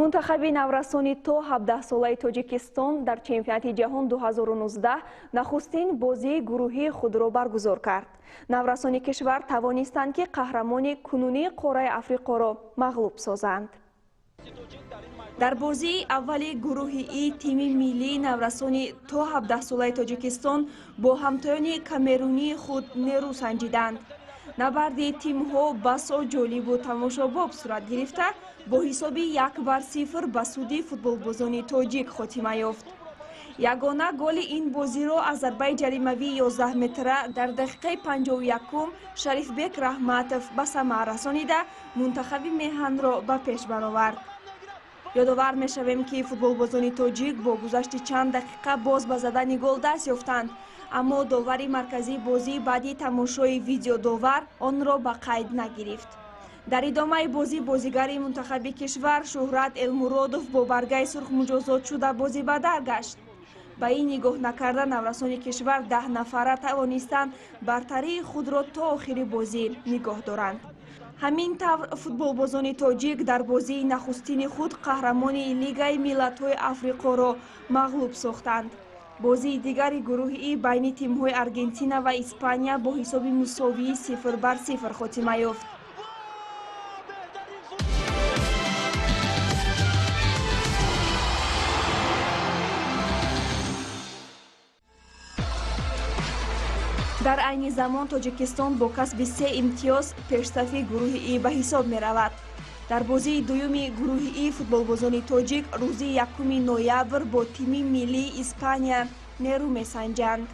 Мунтахаби наврасони то 17-солаи Тоҷикистон дар чемпионати ҷаҳон 2019 нахустин бозии гурӯҳии худро баргузор кард. Наврасони кишвар тавонистанд, ки қаҳрамони кунунии қораи Африқоро мағлуб созанд. Дар бозии аввали гурӯҳи И тими миллии наврасони то 17-солаи Тоҷикистон бо ҳамтоёни камерунии худ нерӯ санҷиданд. Набарди тимҳо басо ҷолибу тамошобоб сурат гирифта, бо ҳисоби 1-0 ба суди футболбозони тоҷик хотима ёфт. Ягона голи ин бозиро аз зарбаи ҷаримавии 11 метра дар дақиқаи 51 Шарифбек Раҳматов ба самар расонида, мунтахаби меҳанро ба пеш баровард. Ёдовар мешавем, ки футболбозони тоҷик бо гузашти чанд дақиқа боз ба задани гол даст ёфтанд, аммо довари марказии бозӣ баъди тамошои видеодовар онро ба қайд нагирифт. Дар идомаи бозӣ бозигари мунтахаби кишвар Шӯҳрат Элмуродов бо баргаи сурх муҷозот шуда, бозибадар гашт. Ба ин нигоҳ накарда, наврасони кишвар 10 нафара тавонистанд бартарии худро то охири бозӣ нигоҳ доранд. Ҳамин тавр, футболбозони тоҷик дар бозии нахустини худ қаҳрамони Лигаи миллатҳои Африқоро мағлуб сохтанд. Бозии дигари гурӯҳи И байни тимҳои Аргентина ва Испания бо ҳисоби мусовии 0-0 хотима ёфт. Дар айни замон Тоҷикистон бо касби се имтиёз пешсафи гурӯҳи И ба ҳисоб меравад. Дар бозии дуюми гурӯҳи И футболбозони тоҷик рӯзи 1 ноябр бо тими миллии Испания нерӯ месанҷанд.